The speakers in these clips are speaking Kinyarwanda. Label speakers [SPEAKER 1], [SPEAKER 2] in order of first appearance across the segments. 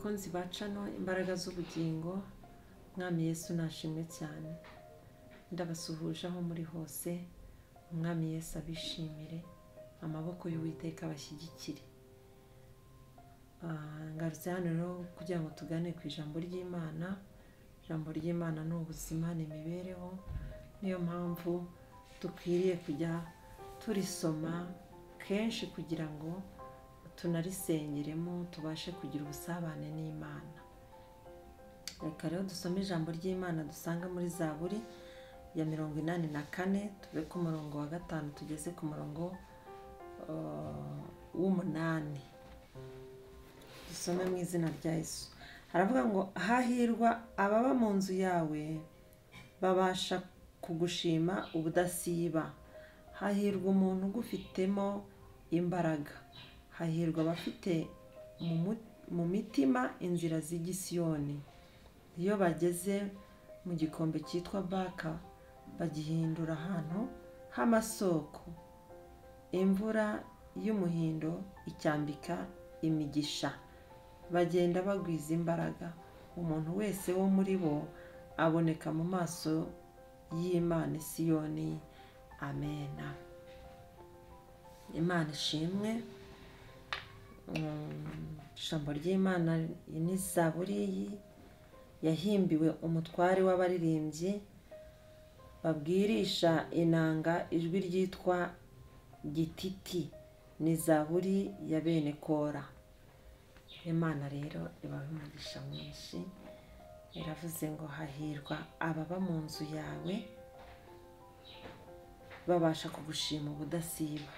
[SPEAKER 1] Bakunzi ba cano Imbaraga z'Ubugingo, Mwami Yesu nashimwe cyane. Ndabasuhuje aho muri hose, Umwami Yesu abishimire, amaboko y'Uwiteka abashyigikire. Ngarutse hano rero kugira ngo tugane ku ijambo ry'Imana. Ijambo ry'Imana ni ubuzima, ni imibereho, niyo mpamvu dukwiriye kujya turisoma kenshi kugira ngo tunarisengeremo, tubashe kugira ubusabane n'Imana. Reka rero dusome ijambo ry'Imana dusanga muri Zaburi ya 84, tuve ku murongo wa 5 tugeze ku murongo w'8. Dusome mu izina rya Yesu. Haravuga ngo: hahirwa ababa mu nzu yawe, babasha kugushima ubudasiba. Hahirwa umuntu ugufitemo imbaraga, hahirwa abafite mu mitima inzira z'igisiyoni. Iyo bageze mu gikombe cyitwa Baka, bagihindura ahantu h'amasoko. Imvura y'umuhindo icyambika imigisha, bagenda bagwiza imbaraga. Umuntu wese wo muri bo aboneka mu maso y'Imana Siyoni. Amena. Imana ishimwe. Ijambo ry'Imana ni Zaburi yahimbiwe umutware w'abaririmbyi babwirisha inanga ijwi ryitwa Gititi. Ni Zaburi ya bene Kora. Imana rero ibahe umugisha mwinshi. Iravuze ngo hahirwa ababa mu nzu yawe, babasha kugushima ubudasiba.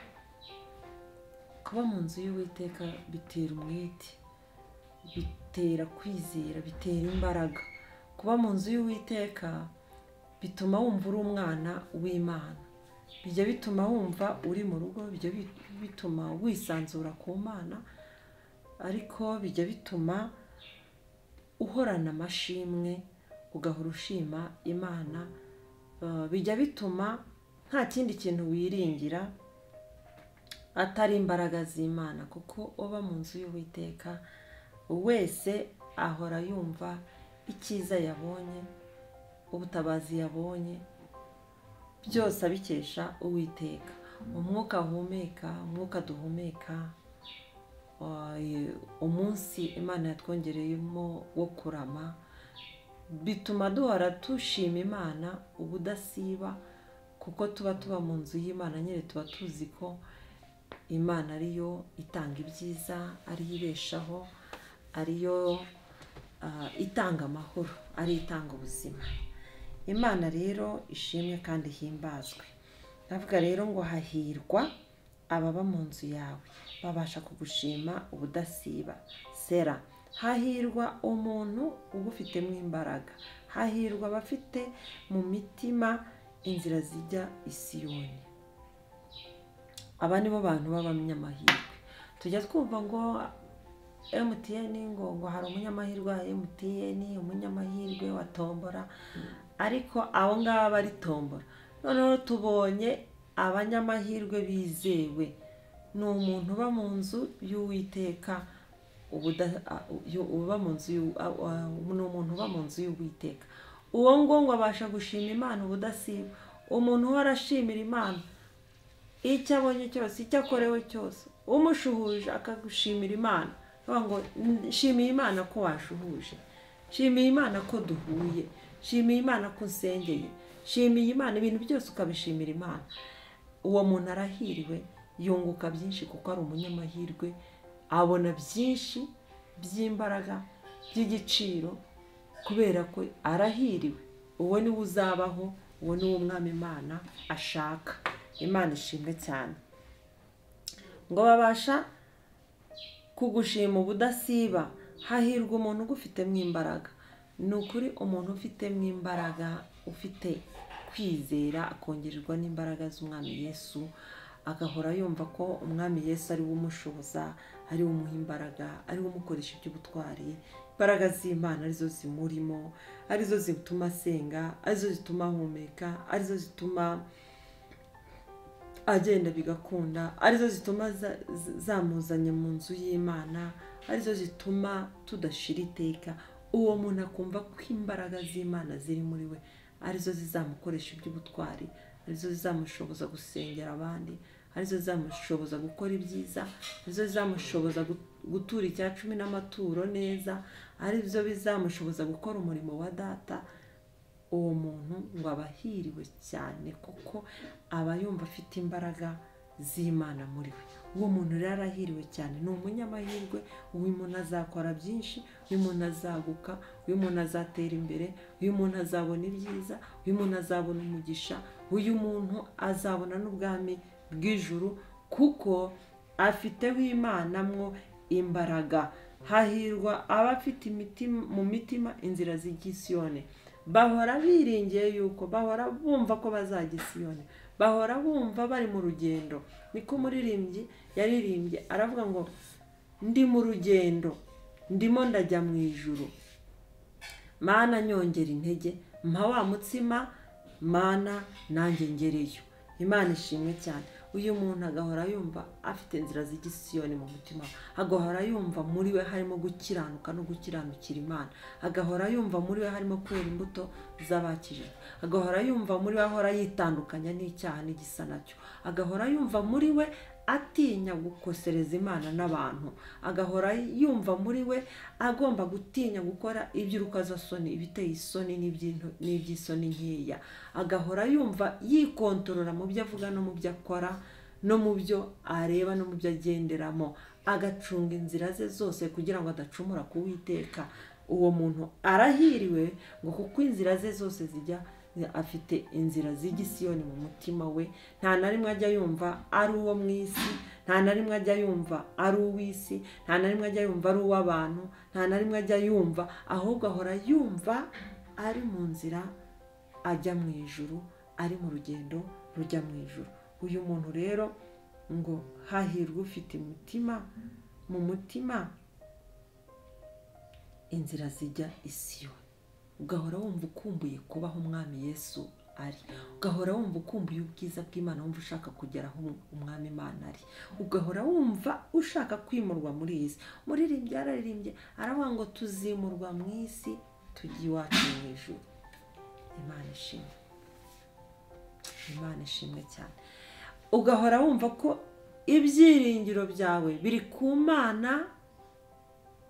[SPEAKER 1] Kuba mu nzu y'Uwiteka bitera umwete, bitera kwizera, bitera imbaraga. Kuba mu nzu y'Uwiteka bituma wumva uri umwana w'Imana, bijya bituma wumva uri mu rugo, bijya bituma wisanzura ku Mana, ariko bijya bituma uhorana amashimwe, ugahora ushima Imana. Bijya bituma nta kindi kintu wiringira atari imbaraga z'Imana, kuko uba mu nzu y'Uwiteka wese ahora yumva icyiza yabonye, ubutabazi yabonye, byose abikesha Uwiteka. Umwuka ahumeka, umwuka duhumeka, umunsi Imana yatwongereyemo wo kurama, bituma duhora tushima Imana ubudasiba, kuko tuba mu nzu y'Imana nyine, tuba tuzi ko Imana ariyo itanga ibyiza, ariyo ibeshaho, ariyo itanga amahoro, ariyo itanga ubuzima. Imana rero ishimwe kandi ihimbazwe. Ndavuga rero ngo hahirwa ababa mu nzu yawe, babasha kugushima ubudasiba. Sera. Hahirwa umuntu ugufitemo imbaraga, hahirwa abafite mu mitima inzira zijya Isiyoni. Aba nibo bantu b'abanyamahirwe. Tujya twumva ngo MTN, ngo hari umunyamahirwe wa MTN, umunyamahirwe wa tombora, ariko abo ngaba bari tombora. Noneho tubonye abanyamahirwe bizewe, ni umuntu uba mu nzu y'Uwiteka, uba mu nzu, ni umuntu uba mu nzu y'Uwiteka. Uwo ngo abasha gushima Imana ubudasiba. Umuntu uhora ashimira Imana icyo abonye cyose, icyo akorewe cyose, umushuhuje akagushimira Imana, ngo nshimiye Imana ko washuhuje, nshimiye Imana ko duhuye, nshimiye Imana ko nsengeye, nshimiye Imana, ibintu byose ukabishimira Imana. Uwo muntu arahiriwe, yunguka byinshi kuko ari umunyamahirwe, abona byinshi by'imbaraga, by'igiciro, kubera ko arahiriwe. Uwo niwe uzabaho, uwo niwe Umwami Imana ashaka. Imana ishimwe cyane. Ngo babasha kugushima ubudasiba. Hahirwa umuntu ugufitemo imbaraga. Ni ukuri umuntu ufitemo imbaraga, ufite kwizera, akongererwa n'imbaraga z'Umwami Yesu, agahora yumva ko Umwami Yesu ari we umushoboza, ari we umuha imbaraga, ari we umukoresha iby'ubutwari. Imbaraga z'Imana arizo zimurimo, arizo zituma asenga, arizo zituma ahumeka, arizo zituma agenda bigakunda, arizo zituma zamuzanye mu nzu y'Imana, arizo zituma tudashira iteka. Uwo muntu akumva ko imbaraga z'Imana ziri muri we, arizo zizamukoresha iby'ubutwari, arizo zizamushoboza gusengera abandi, arizo zizamushoboza gukora ibyiza, arizo zizamushoboza gutura icya cumi n'amaturo neza, arizo bizamushoboza gukora umurimo wa data. Uwo muntu ngo aba ahiriwe cyane, kuko aba yumva afite imbaraga z'Imana muri we. Uwo muntu rero arahiriwe cyane, ni umunyamahirwe. Uyu muntu azakora byinshi, uyu muntu azaguka, uyu muntu azatera imbere, uyu muntu azabona ibyiza, uyu muntu azabona umugisha, uyu muntu azabona n'ubwami bw'ijuru, kuko afiteho Imana mwo imbaraga. Hahirwa abafite mu mitima inzira z'igisiyoni, bahora biringiye yuko, bahora bumva ko bazajya Siyoni, bahora bumva bari mu rugendo. Niko umuririmbyi yaririmbye aravuga ngo ndi mu rugendo, ndimo ndajya mu ijuru, Mana nyongera intege, mpa wa mutsima, Mana nanjye ngereyo. Imana ishimwe cyane. Uyu muntu agahora yumva afite inzira z'igisiyoni mu mutima, agahora yumva muri we harimo gukiranuka no gukiranukira Imana, agahora yumva muri we harimo kwera imbuto z'abakijijwe, agahora yumva muri we ahora yitandukanya n'icyaha n'igisa nacyo, agahora yumva muri we atinya gukosereza Imana n'abantu, agahora yumva muri we agomba gutinya gukora iby'urukozasoni, ibiteye isoni n'iby'isoni nkeya, agahora yumva yikontorora mu byo avuga no mu byo akora no mu byo areba no mu byo agenderamo, agacunga inzira ze zose kugira ngo adacumura ku Uwiteka. Uwo muntu arahiriwe ngo kuko inzira ze zose zijya, afite inzira z'igisiyoni mu mutima we. Nta na rimwe ajya yumva ari uwo mu isi, nta na rimwe ajya yumva ari uw'isi, nta na rimwe ajya yumva ari uw'abantu, nta na rimwe ajya yumva, ahubwo ahora yumva ari mu nzira ajya mu ijuru, ari mu rugendo rujya mu ijuru. Uyu muntu rero ngo hahirwa ufite umutima mu mutima inzira zijya Isiyoni. Ugahora wumva ukumbuye kubaho Umwami Yesu ari, ugahora wumva ukumbuye ubwiza bw'Imana, wumva ushaka kugera aho Umwami Imana ari, ugahora wumva ushaka kwimurwa muri iyi si. Muririmbyi yararirimbye aravuga ngo tuzimurwa mu isi tujye iwacu mu ijuru. Imana ishimwe, Imana ishimwe cyane. Ugahora wumva ko ibyiringiro byawe biri ku Mana,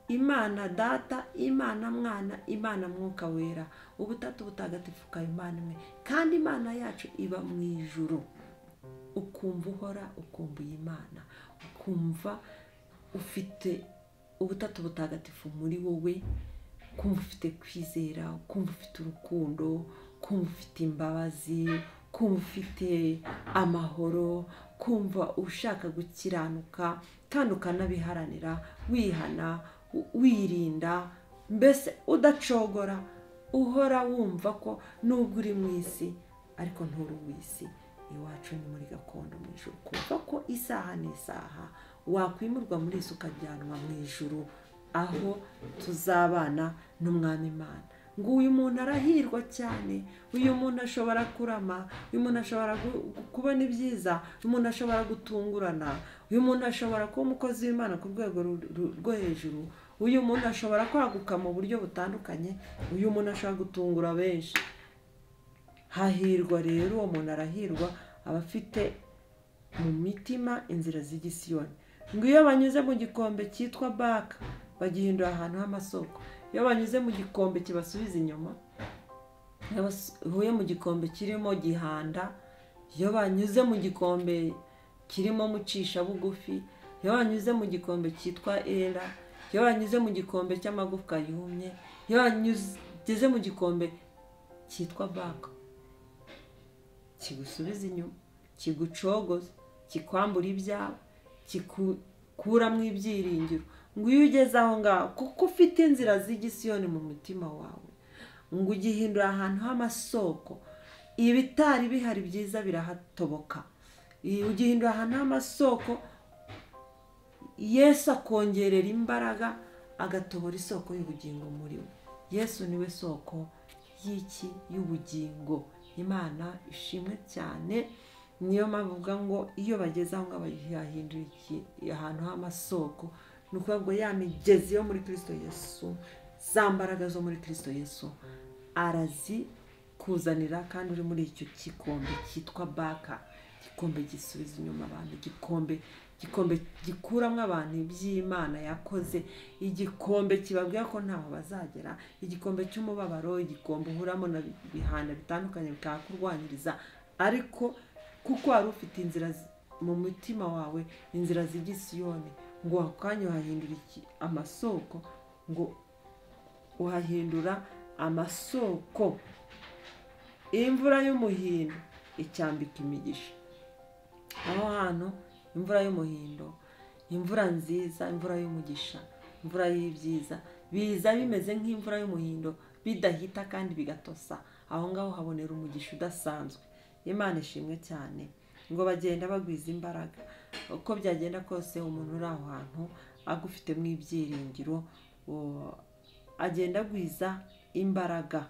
[SPEAKER 1] Imana Data, Imana Mwana, Imana Mwuka Wera, ubutatu butagatifu ka Imana imwe, kandi Imana yacu iba mu ijuru. Ukumva uhora ukumbuye Imana, ukumva ufite ubutatu butagatifu muri wowe, ukumva ufite kwizera, ukumva ufite urukundo, ukumva ufite imbabazi, kumva ufite amahoro, kumva ushaka gukiranuka kandi ukanabiharanira, wihana, wirinda, mbese udacogora, uhora wumva ko nubwo uri mu isi ariko nturi uw'isi, iwacu ni muri gakondo mu ijuru. Kumva ko isaha n'isaha wakwimurwa muri isi ukajyanwa mu ijuru, aho tuzabana n'Umwami Imana. Ngo uyu muntu arahirwa cyane, uyu muntu ashobora kurama, uyu muntu ashobora kubona ibyiza, uyu muntu ashobora gutungurana, uyu muntu ashobora kuba umukozi w'Imana ku rwego rwo hejuru, uyu muntu ashobora kwaguka mu buryo butandukanye, uyu muntu ashobora gutungura benshi. Hahirwa rero uwo muntu arahirwa, aba afite mu mitima inzira z'igisiyoni. Ngo iyo banyuze mu gikombe cyitwa Baka bagihindura ahantu h'amasoko, iyo banyuze mu gikombe kibasubiza inyuma, iyo bahuye mu gikombe kirimo gihanda, iyo banyuze mu gikombe kirimo mucisha bugufi, iyo banyuze mu gikombe cyitwa Era, iyo banyuze mu gikombe cy'amagufwa yumye, iyo banyuze mu gikombe cyitwa Baka, kigusubiza inyuma, kigucogoza, kikwambura ibyawe, kikukuramo ibyiringiro. Ngo iyo ugeze aho ngaho, kuko ufite inzira z'igisiyoni mu mutima wawe, ngo ugihindura ahantu h'amasoko, ibitari bihari byiza birahatoboka. Ugihindura ahantu h'amasoko, Yesu akongerera imbaraga, agatobora isoko y'ubugingo muri we. Yesu niwe soko y'iki y'ubugingo. Imana ishimwe cyane. Niyo mpamvu uvuga ngo iyo bageze aho ngaho bahindura ahantu h'amasoko, Ni ukuvuga ngo ya migezi yo muri Kristo Yesu, za mbaraga zo muri Kristo Yesu arazikuzanira, kandi uri muri icyo gikombe cyitwa Baka, igikombe gisubiza inyuma abantu, igikombe gikuramo abantu iby'Imana yakoze, igikombe kibabwira ko ntaho bazagera, igikombe cy'umubabaro, igikombe uhuramo na bihanda bitandukanye bikakurwanyiriza, ariko kuko wari ufite inzira mu mutima wawe, inzira zijya i Siyoni, ngo ako kanya uhahindura amasoko, ngo uhahindura amasoko. Imvura y'umuhindo icyambika imigisha. Aho hantu imvura y'umuhindo, imvura nziza, imvura y'umugisha, imvura y'ibyiza, biza bimeze nk'imvura y'umuhindo, bidahita kandi bigatosa. Aho ngaho habonera umugisha udasanzwe. Imana ishimwe cyane. Ngo bagenda bagwiza imbaraga. Uko byagenda kose umuntu uri aho hantu agufitemo ibyiringiro, agenda agwiza imbaraga,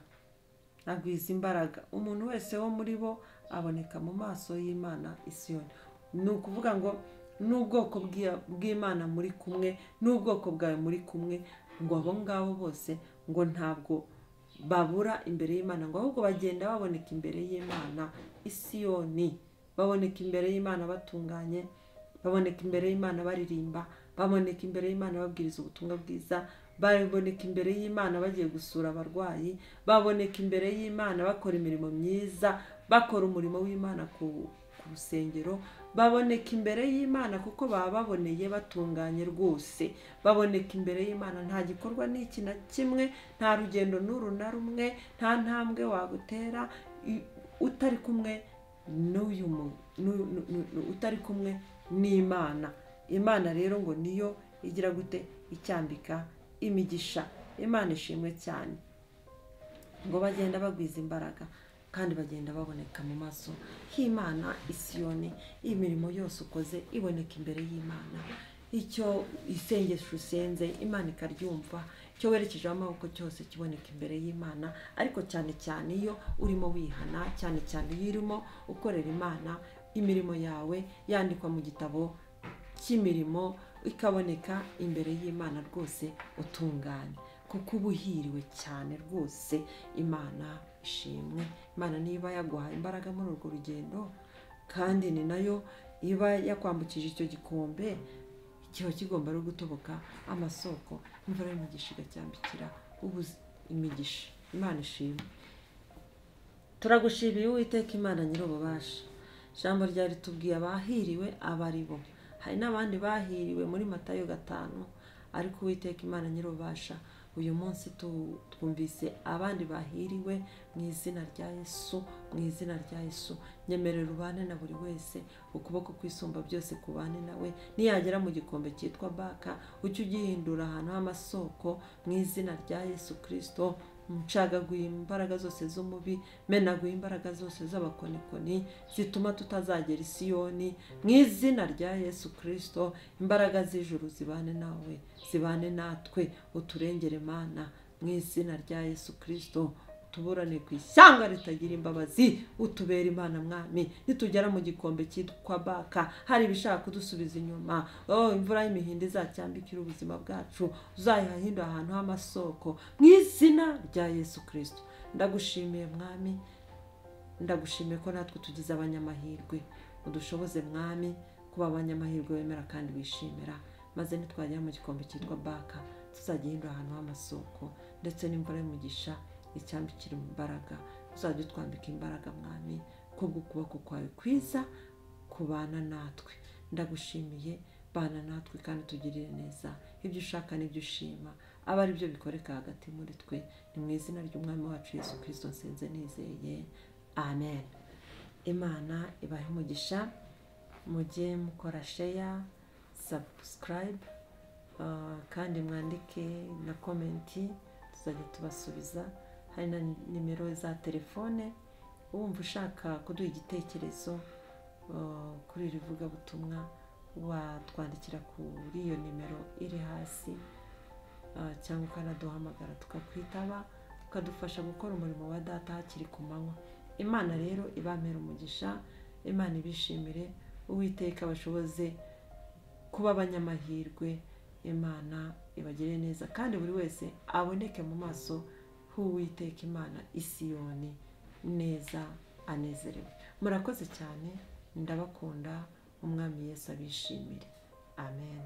[SPEAKER 1] agwiza imbaraga. Umuntu wese wo muri bo aboneka mu maso y'Imana i Siyoni. Ni ukuvuga ngo n'ubwoko bw'Imana muri kumwe, n'ubwoko bwawe muri kumwe, ngo abo ngabo bose ngo ntabwo babura imbere y'Imana, ngo ahubwo bagenda baboneka imbere y'Imana i Siyoni. Baboneka imbere y'Imana batunganye, baboneka imbere y'Imana baririmba, baboneka imbere y'Imana babwiriza ubutumwa bwiza, baboneka imbere y'Imana bagiye gusura abarwayi, baboneka imbere y'Imana bakora imirimo myiza, bakora umurimo w'Imana ku rusengero, baboneka imbere y'Imana kuko baba baboneye batunganye rwose. Baboneka imbere y'Imana nta gikorwa n'iki na kimwe, nta rugendo n'uru na rumwe, nta ntambwe wagutera utari kumwe n'uyu utari kumwe n'Imana. Imana rero ngo niyo igira gute? Icyambika imigisha. Imana ishimwe cyane. Ngo bagenda bagwiza imbaraga kandi bagenda baboneka mu maso h'Imana i Siyoni. Imirimo yose ukoze iboneka imbere y'Imana. Icyo isengesho usenze Imana ikaryumva, icyo werekejeho amaboko cyose kiboneka imbere y'Imana. Ariko cyane cyane iyo urimo wihana, cyane cyane iyo urimo ukorera Imana, imirimo yawe yandikwa mu gitabo cy'imirimo ikaboneka imbere y'Imana rwose utunganye, kuko uba uhiriwe cyane rwose. Imana ishimwe. Imana niba yaguhaye imbaraga muri urwo rugendo, kandi ni nayo iba yakwambukije icyo gikombe, kiba kigomba no gutoboka amasoko, imvura y'umugisha igacyambikira imigisha. Imana ishimwe. Turagushimiye Uwiteka Imana nyir'ububasha. Ijambo ryari ritubwiye abahiriwe abari bo. Hari n'abandi bahiriwe muri Matayo 5, ariko Uwiteka Imana nyir'ububasha uyu munsi twumvise abandi bahiriwe mu izina rya Yesu, mu izina rya Yesu. Nyemerera ubane na buri wese, ukuboko kwisumba byose kubane nawe. Niyagera mu gikombe cyitwa Baka, ujye ugihindura ahantu h'amasoko mu izina rya Yesu Kristo. Ncagaguye imbaraga zose z'umubi, menaguye imbaraga zose z'abakonikoni zituma tutazagera i Siyoni mu izina rya Yesu Kristo. Imbaraga z'ijuru zibane nawe, zibane natwe, uturengere Mana mu izina rya Yesu Kristo. Tuburane ku ishyanga ritagira imbabazi, utubere Imana Mwami. Nitugera mu gikombe cyitwa Baka, hari ibishaka kudusubiza inyuma, imvura y'imihindo izacyambikira ubuzima bwacu, uzayihindura ahantu h'amasoko mu izina rya Yesu Kristo. Ndagushimiye Mwami, ndagushimiye ko natwe tugize abanyamahirwe. Udushoboze Mwami kuba abanyamahirwe wemera kandi wishimira, maze nitwagera mu gikombe cyitwa Baka tuzagihindura ahantu h'amasoko, ndetse n'imvura y'umugisha icyambikira imbaraga. Uzajya utwambika imbaraga Mwami, kubwo ukuboko kwawe kwiza kubana natwe. Ndagushimiye, bana natwe kandi tugirire neza. Ibyo ushaka n'ibyo ushima aba ari byo bikoreka hagati muri twe. Ni mu izina ry'Umwami wacu Yesu Kristo nsenze nizeye, amen. Imana ibahe umugisha. Mujye mukora share, subscribe, kandi mwandike na komenti, tuzajya tubasubiza. Hari na nimero za telefone, wumva ushaka kuduha igitekerezo kuri iri vugabutumwa, watwandikira kuri iyo nimero iri hasi, cyangwa ukanaduhamagara tukakwitaba, ukadufasha gukora umurimo wa Data hakiri ku manywa. Imana rero ibamere umugisha, Imana ibishimire, Uwiteka abashoboze kuba abanyamahirwe. Imana ibagire neza, kandi buri wese aboneke mu maso h'Uwiteka Imana Isiyoni neza anezerewe. Murakoze cyane, ndabakunda, Umwami Yesu abishimire. Amen.